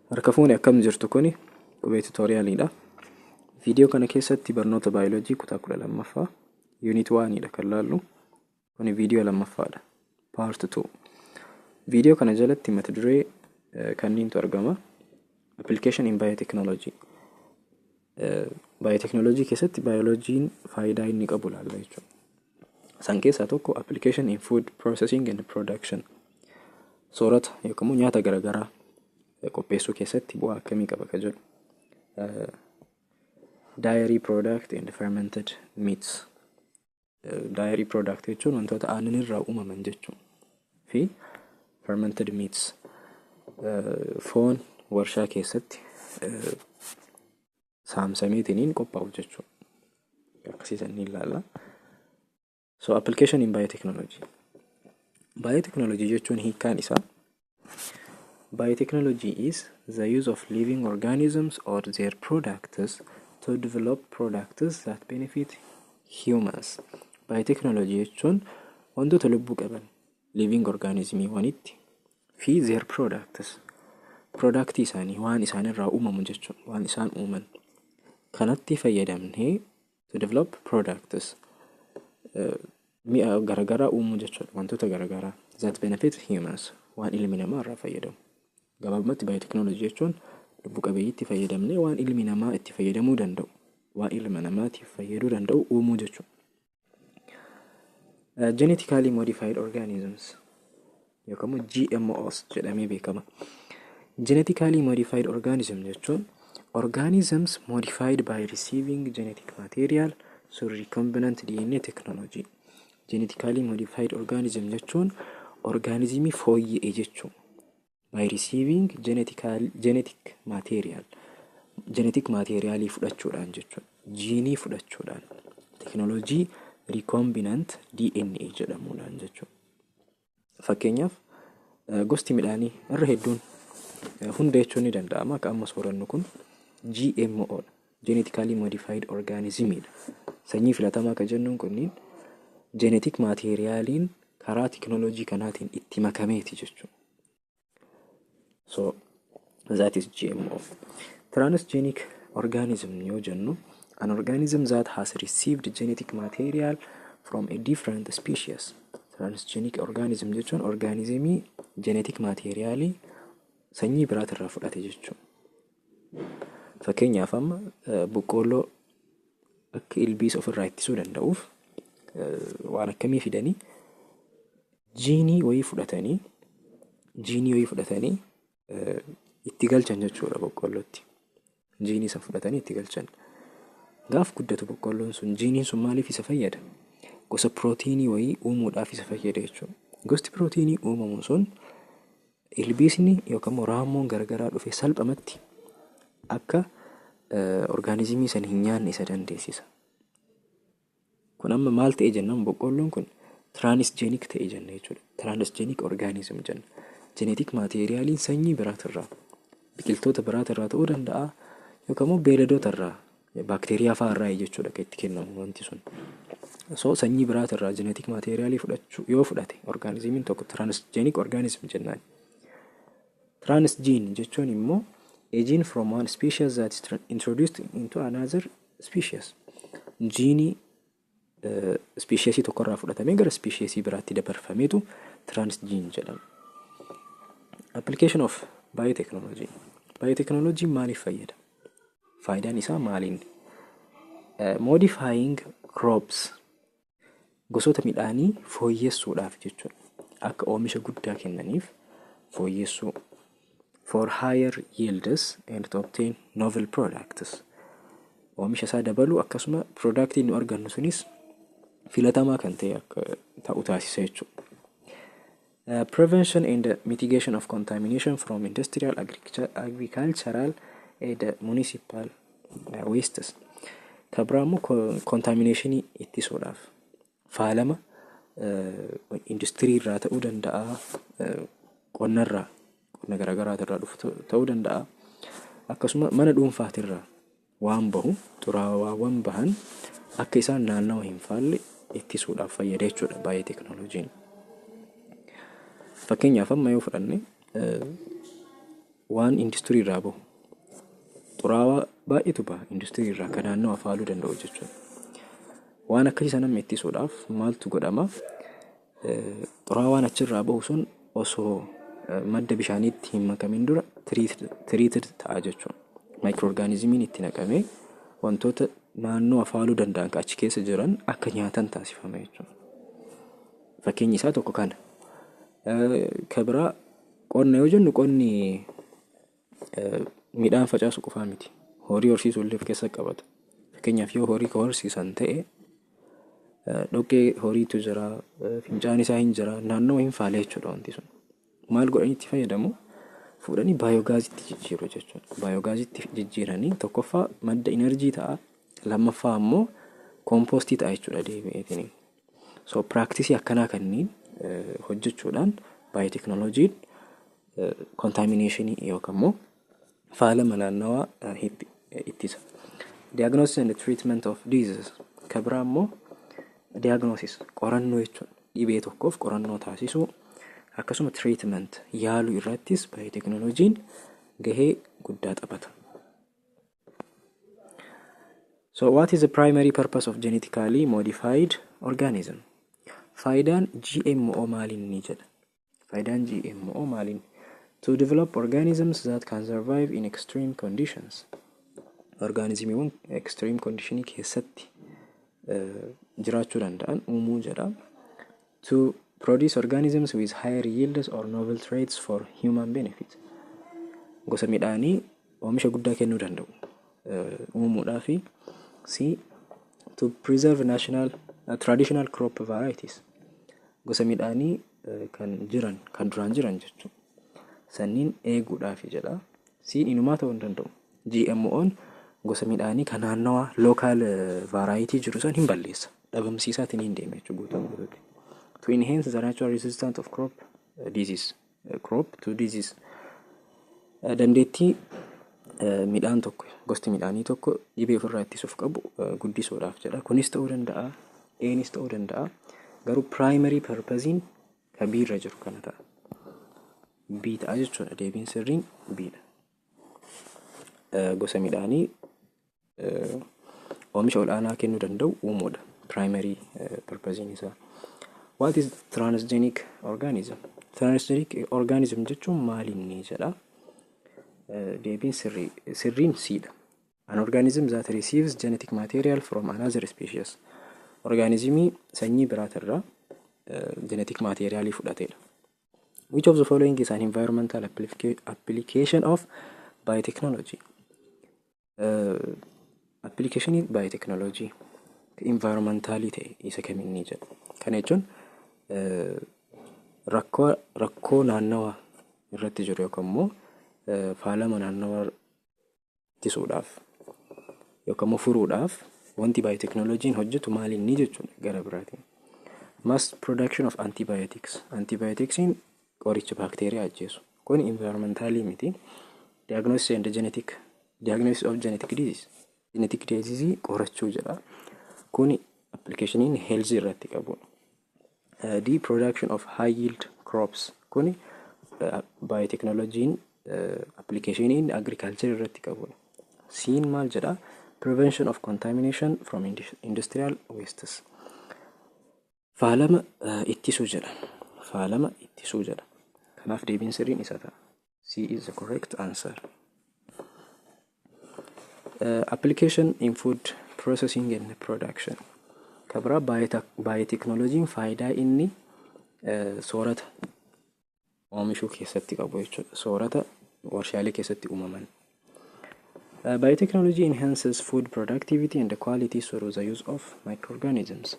Harka fuune, akkam jirtu? Kuni Qubee Tutorialiidha. Viidiyoo kana keessatti barnoota baayoloojii kutaa 12ffaa unit oneiidha kan laallu. Kuni viidiyoo lammaffaadha. Part 2. Viidiyoo kana jalatti mata duree kanniintu argama. Application in Biotechnology. Biotechnology keessatti baayoloojiin faayidaa inni qabu laalla jechuudha. Isaan keessaa tokko application in food processing and production. Soorata yookaan immoo nyaata garaagaraa qopheessuu keessatti bu'aa akkamii qaba ka jedhu. Dairy product and fermented meats. Dairy product jechuun wantoota aannan irraa uumaman jechuudha. Fi fermented meats, foon warshaa keessatti saamsameetiniin qophaa'u jechuudha. Akkasiisan ni ilaalla. So, application in biotechnology. Biotechnology jechuun hiikkaan isaa, biotechnology is the use of living organisms or their products to develop products that benefit humans. Biotechnology jechuun wantoota lubbuu qaban, living organismiiwwanitti, fi their products, productii isaanii, waan isaan irraa uumamu jechuudha, waan isaan uuman kanatti fayyadamnee, to develop products, mi'a garaagaraa uumuu jechuudha, wantoota garaagaraa, that benefit humans, waan ilmi namaa irraa fayyadamu. Gabaabumatti biotechnology jechuun lubbu qabeeyyiitti fayyadamnee waan ilmi namaa itti fayyadamuu danda'u, waan ilma namaatiif fayyaduu danda'u uumuu jechuudha. Genetically modified organisms yookaan immoo GMOs jedhamee beekama. Genetically modified organism jechuun organisms modified by receiving genetic material through recombinant DNA technology. Genetically modified organism jechuun orgaanizimii fooyya'e jechuudha. By receiving genetic material, genetic materialii fudhachuudhaan jechuudha. Jiinii fudhachuudhaan, teknooloojii recombinant DNA jedhamuudhaan jechuudha. Fakkeenyaaf, gosti midhaanii irra hedduun, hunda jechuun ni danda'ama, akka amma soorannu kun GMO dha. Genetically modified organismidha. Sanyii filatamaa kan jennuun kunniin genetic materialiin karaa teknooloojii kanaatiin itti makameeti jechuudha. So that is GMO. Transgenic organism yoo jennu, an organism that has received genetic material from a different species. Transgenic organism jechuun organismii genetic materialii sanyii biraatirraa fudhate jechuudha. Fakkeenyaaf, amma boqqoolloo akka ilbiisa ofirraa ittisuu danda'uuf waan akkamii fidanii, jiinii wayii fudhatanii itti galchan jechuudha boqqoollootti. Jiinii san fudhatanii itti galchan. Gaaf guddatu boqqoolloon sun, jiiniin sun maaliif isa fayyada? Gosa pirootiinii wayii uumuudhaaf isa fayyada jechuudha. Gosti pirootiinii uumamu sun ilbiisni yookaan immoo raammoon garagaraa dhufe salphamatti akka orgaanizimii sana hin nyaanne isa dandeessisa. Kun amma maal ta'e jennaan, boqqoolloon kun transgenic ta'e jenna jechuudha. Transgenic organism jenna. Genetic materialiin sanyii biraatirraa, biqiltoota biraatirraa ta'uu danda'a, yookaan immoo beeyladoota irraa, baakteeriyaa fa'aa irraa jechuudha kan itti kennamu wanti sun. So sanyii biraatirraa genetic materialii fudhachuu yoo fudhate orgaanizimiin tokko, transgenic organism jennaan. Transgene jechuun immoo a gene from one species that is introduced into another species. Jiinii species tokkorraa fudhatamee gara species biraatti dabarfameetu transgene jedhama. Application of biotechnology. Biotechnology maaliif fayyada? Faayidaan isaa maaliin? Modifying crops, gosoota midhaanii fooyyessuudhaaf jechuudha. Akka oomisha guddaa kennaniif fooyyessuu. For higher yields and to obtain novel products. Oomisha isaa dabaluu, akkasuma productii nu argannu sunis filatamaa kan ta'e akka ta'u taasisa jechuudha. Prevention and mitigation of contamination from industrial, agricultural and municipal wastes. Kan biraa immoo contaminationii ittisuudhaaf, faalama industirii irraa ta'uu danda'a, qonnarraa, qonna garaagaraa irraa dhufu ta'uu danda'a. Akkasuma mana dhuunfaatirraa waan bahu, xuraawaawwan bahan akka isaan naannawa hin faalle ittisuudhaaf fayyada jechuudha baayooteknooloojiin. Fakkeenyaaf, amma yoo fudhanne Waan industirii irraa bahu, xuraawaa baay'eetu baha industirii irraa kan naannoo faaluu danda'u jechuudha. Waan akkasii sana ittisuudhaaf maaltu godhama? Xuraawaan achirraa bahu sun osoo madda bishaaniitti hin makamin dura treated ta'a jechuudha. Microorganismiin itti naqamee wantoota naannoo faaluu danda'an achi keessa jiran akka nyaatan taasifama jechuudha. Fakkeenyi isaa tokko kana. Ka biraa qonna yoo jennu, qonni midhaan facaasu qofaa miti. Horii horsiisuu illee of keessa qabata. Fakkeenyaaf, yoo horii ka horsiisan ta'e, dhoqqee horiitu jira, fincaan isaa hin jira, naannoo hin faale jechuudha wanti sun. Maal godhanii itti fayyadamu? Fuudhanii biogaasitti jijjiiru jechuudha. Biogaasitti jijjiiranii tokkoffaa madda energy ta'a, lammaffaa ammoo compostii ta'a jechuudha deebi'eetiin. So practiceii akkanaa kanneen hojjechuudhaan biotechnologyn contaminationii yookaan immoo faalama naannawaa ittisa. Diagnosis and treatment of diseases. Ka biraa immoo diagnosis, qorannoo jechuudha. Dhibee tokkoof qorannoo taasisuu, akkasuma treatment, yaaluu irrattis biotechnologyn gahee guddaa taphata. So what is the primary purpose of genetically modified organism? Faayidaan GMO maalinni jedha. Faayidaan GMO maaliin? To develop organisms that can survive in extreme conditions. Organismiiwwan extreme conditionii keessatti jiraachuu danda'an uumuu jedha. To produce organisms with higher yields or novel traits for human benefit. Gosa midhaanii oomisha guddaa kennuu danda'u uumuudhaa fi C, to preserve national traditional crop varieties. Gosa midhaanii kan jiran, kan duraan jiran jechuudha. Sanniin eeguudhaafi jedha. C'n inumaa ta'uu hin danda'u. GMO'n gosa midhaanii kan naannawaa local variety jiru san hin balleessa. Dhabamsiisaatiin hin deema jechuudha guutuu guutuutti. To enhance the natural resistance of crop disease. Crop to disease. Dandeettii midhaan tokko, gosti midhaanii tokko dhibee ofirraa ittisuuf qabu guddisuudhaaf jedha. Kunis ta'uu danda'a. A'nis ta'uu danda'a. Garuu primary purpose'n ka B irra jiru kana ta'a. B ta'a jechuudha. Deebiin sirriin B dha. Gosa midhaanii oomisha ol'aanaa kennuu danda'u uumuudha. Primary purpose'n isaa. What is transgenic organism? Transgenic organism jechuun maali inni jedha. Deebiin sirriin C dha. An organism that receives genetic material from another species. Organismii sanyii biraatirraa genetic materialii fudhatedha. Which of the following is an environmental application of biotechnology? Applicationii biotechnology environmentalii ta'e isa kamiinni jedha. Kana jechuun rakkoo naannawaa irratti jiru yookaan immoo faalama naannawaa ittisuudhaaf yookaan immoo furuudhaaf wanti biotechnologyn hojjetu maali inni jechuudha gara biraatiin. Mass production of antibiotics. Antibioticsiin qoricha baakteeriyaa ajjeesu. Kun environmentalii miti. Diagnosis and genetic diagnosis of genetic disease. Genetic disease qorachuu jedha. Kun applicationiin health irratti qabudha. The production of high yield crops. Kun biotechnologyn applicationiin agriculture irratti qabudha. C'n maal jedha? Prevention of contamination from industrial wastes. Faalama ittisuu jedha. Faalama ittisuu jedha. Kanaaf deebiin sirriin isa ta'a. C is the correct answer. Application in food processing and production. Ka biraa biotechnologyn faayidaa inni soorata oomishuu keessatti qabu jechuudha. Soorata warshaalee keessatti uumaman. Biotechnology enhances food productivity and quality through the use of microorganisms.